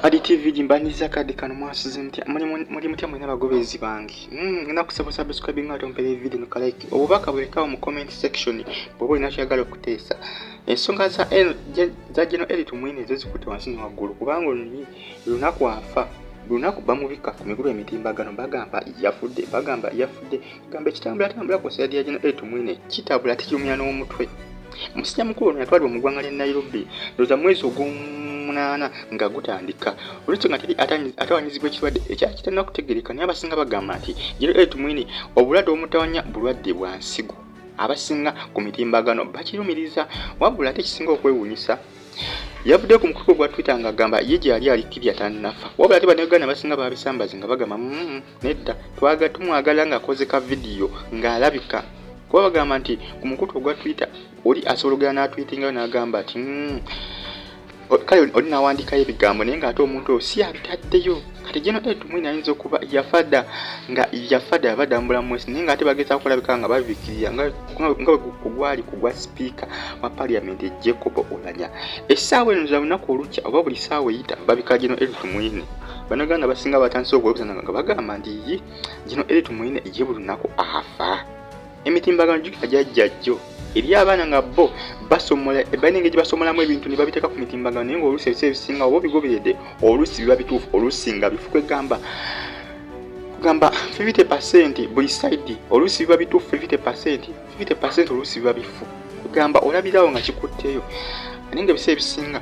Adi TV gimbaniza kadi kano mwasuze mutya muli mutya mwena bagobezi bange. Ngenda kusaba subscribe nga tompere video no like obubaka bulekawo mu comment section bwoba olina kyagala okuteesa. Ensonga za General Elly Tumwine ezo zikutte wansi ne waggulu kubanga lunaku afa lunaku bamubika ku migulu emitimbagano bagamba yafudde gamba ekitambula ku side ya General Elly Tumwine kitabula tekirumya n'omutwe. Musajja mukulu ono yatwalibwa mu ggwanga ly'e Nairobi ndowooza mwezi ogw'omunaana nga gutandika olwekyo nga teri atawanyizibwa ekirwadde ekyakitanna kutegeereka, naye abasinga bagamba nti General Elly Tumwine obulwadde obumutawanya bulwadde bwa nsigo. Abasinga ku mitimbagano bakirumiriza, wabula ate ekisinga okwewuunyisa yavudde ku mukutu gwa Twitter ng'agamba ye gyali alikkirya tannafa. Wabula ate bannayuganda abasinga baabisambaze nga bagamba nedda, tumwagala ng'akoze ka vidiyo ng'alabika, kuba bagamba nti ku mukutu ogwa Twitter oli asobola okugenda n'atwitingayo n'agamba nti kale oli n'awandikayo ebigambo naye ng'ate omuntu oyo si abitaddeyo. Kati General Elly Tumwine ayinza okuba yafadda nga yafadda abadda mu bulamu bw'ensi, naye ng'ate bagezaako okulabika nga babiikirira nga bwe gwali ku gwa sipiika wa Parliament Jacob Oulanyah. Essaawa eno za lunaku olukya oba buli ssaawa eyita babika General Elly Tumwine. Bannayuganda abasinga batandise okwebuuza nga bagamba nti ye General Elly Tumwine ye buli lunaku afa. Emitimbagano jjukira gyajja jjo eri abaana nga bo basomola balina engeri gye basomolamu ebintu ne babiteeka ku mitimbagano, naye ng'oluusi ebiseera ebisinga oba obigoberedde oluusi biba bituufu oluusi nga bifu. Kwegamba kugamba 50% buli side oluusi biba bituufu 50%, 50% oluusi biba bifu. Kugamba olabirawo nga kikutteyo, naye nga ebiseera ebisinga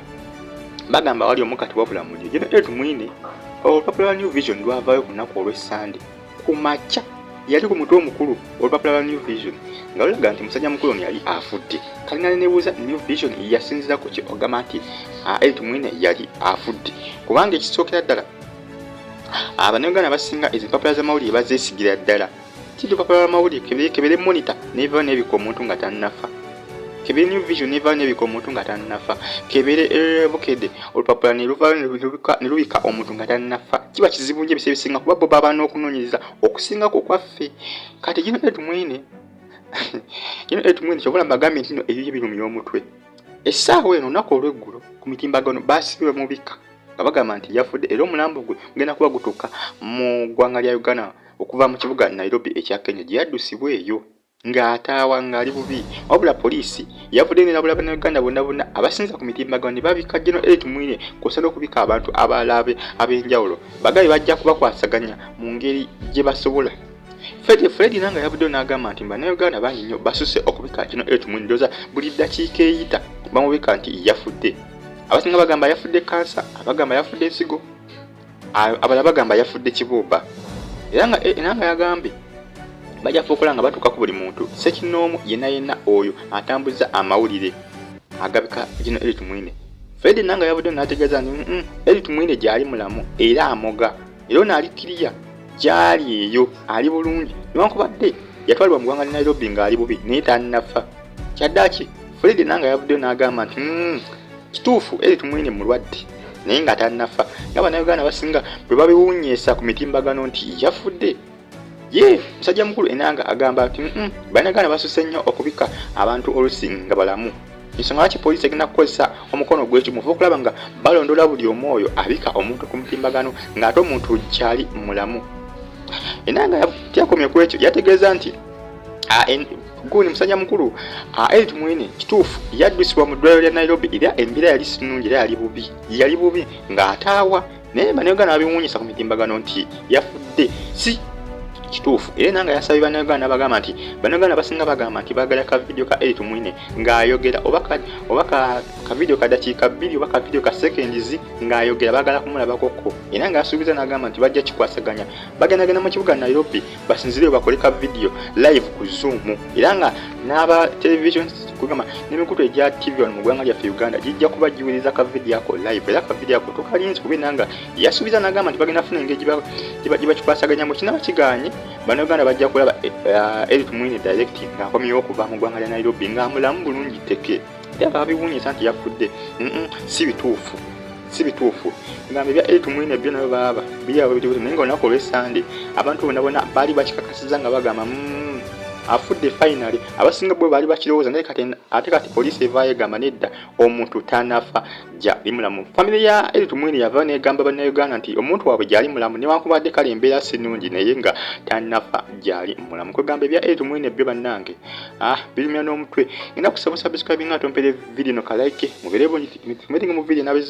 bagamba wali omukati wabula mulyo. General Elly Tumwine olupapula lwa New Vision lwavaayo ku lunaku olw'Essande ku makya, yali ku mutwe omukulu olupapula lwa New Vision nga lulaga nti musajja mukulu ono yali afudde. Kalina nebuuza New Vision yasinziira ku ki ogamba nti Elly Tumwine yali afudde, kubanga ekisookera ddala abannayuganda abasinga ezo empapula z'amawulire bazeesigira ddala. Ti lupapula lw'amawulire kebere Monitor n'evaayo n'ebika omuntu nga tannafa, kebere New Vision n'evaayo n'ebika omuntu nga tannafa, kebere Bukedde olupapula ne luvaayo ne lubika omuntu nga tannafa. Kiba kizibu nnyo ebiseera ebisinga kuba bo baba n'okunoonyereza okusingako kwaffe. Kati General Elly Tumwine General Elly Tumwine ky'oba mbagambye nti nno ebyo birumya omutwe. Essaawa eno olunaku olw'eggulo ku mitimbagano baasibibwa mubika nga bagamba nti yafudde, era omulambo gwe gugenda kuba gutuuka mu ggwanga lya Uganda okuva mu kibuga Nairobi ekya Kenya gye yaddusibwa eyo ng'ataawa ng'ali bubi. Wabula poliisi yavudde n'erabula bannayuganda bonna bonna abasinza ku mitimbagano ne babika General Elly Tumwine kw'ossa n'okubika abantu abalala ab'enjawulo, bagambye bajja kubakwasaganya mu ngeri gye basobola. Fred Nanga yavuddeyo n'agamba nti bannayuganda bangi nnyo basuse okubika General Elly Tumwine, ndowooza buli ddakiika eyita bamubika nti yafudde. Abasinga bagamba yafudde kansa, abagamba yafudde ensigo, abalala bagamba yafudde kibumba. Era nga yagambye bajja kukola nga batuuka ku buli muntu ssekinnoomu yenna yenna oyo atambuza amawulire agabika General Elly Tumwine. Fred Nanga yavuddeyo n'ategeeza nti Elly Tumwine gy'ali mulamu era amoga, era ono ali kiriya gy'ali eyo ali bulungi, newankubadde yatwalibwa mu ggwanga lya Nairobi ng'ali bubi naye tannafa. Kyaddaaki Fred Nanga yavuddeyo n'agamba nti kituufu Elly Tumwine mulwadde naye nga tannafa, nga bannayuganda abasinga bwe babiwunyisa ku mitimbagano nti yafudde. Ye musajja mukulu Enanga agamba nti bannayuganda basuse nnyo okubika abantu oluusi nga balamu. Ensonga lwaki poliisi egenda kukozesa omukono gw'ekimu ofa okulaba nga balondola buli omu oyo abika omuntu ku mutimbagano ng'ate omuntu kyali mulamu. Enanga teyakomye ku ekyo, yategeeza nti gundi musajja mukulu Elly Tumwine kituufu yaddusibwa mu ddwaliro lya Nairobi, era embeera yali si nnungi era yali bubi ng'ataawa, naye bannayuganda babiwunyisa ku mitimbagano nti yafudde si kituufu. Era Enanga yasabye bannayuganda n'abagamba nti bannayuganda abasinga bagamba nti baagala ka vidiyo ka Elly Tumwine ng'ayogera oba ka vidiyo ka dakiika 2 oba ka vidiyo ka seconds ng'ayogera, baagala kumulabakoko. Era ng'asuubiza n'agamba nti bajja kikwasaganya, bagendagenda mu kibuga Nairobi basinzireyo bakole ka vidiyo live ku Zoom, era nga n'aba television kugamba n'emikutu egya TV wano mu ggwanga lyaffe Uganda gijja kuba giweereza ka vidiyo ako live. Era ka vidiyo ako tukalinze kuba Enanga yasuubiza n'agamba nti bagenda kufuna engeri gye bakikwasaganyamu. Kinaba kigaanye bannayuganda bajja kulaba Elly Tumwine direct ng'akomyewo okuva mu ggwanga lya Nairobi ng'amulamu bulungi tteke. Era babiwunyisa nti yafudde, si bituufu, si bituufu. Ngamba ebya Elly Tumwine byo nabyo baaba biri awo biri, naye nga olunaku olw'Essande abantu bonna bonna baali bakikakasiza nga bagamba Afudde finally. Abasinga bwe baali bakirowooza, naye kati ate kati poliisi evaayo egamba nedda, omuntu tanafa, gyali mulamu. Famire ya Elly Tumwine yava negamba Bannayuganda nti omuntu waabwe gyali mulamu, newankubadde kale embeera si nnungi, naye nga tanafa, gyali mulamu. Kwegamba ebya Elly Tumwine byo bannange, ah, birumya n'omutwe. Ngenda kusaba subscribe nga tompere video no ka like, mubeere bulungi, tumeetinga mu video nabeze.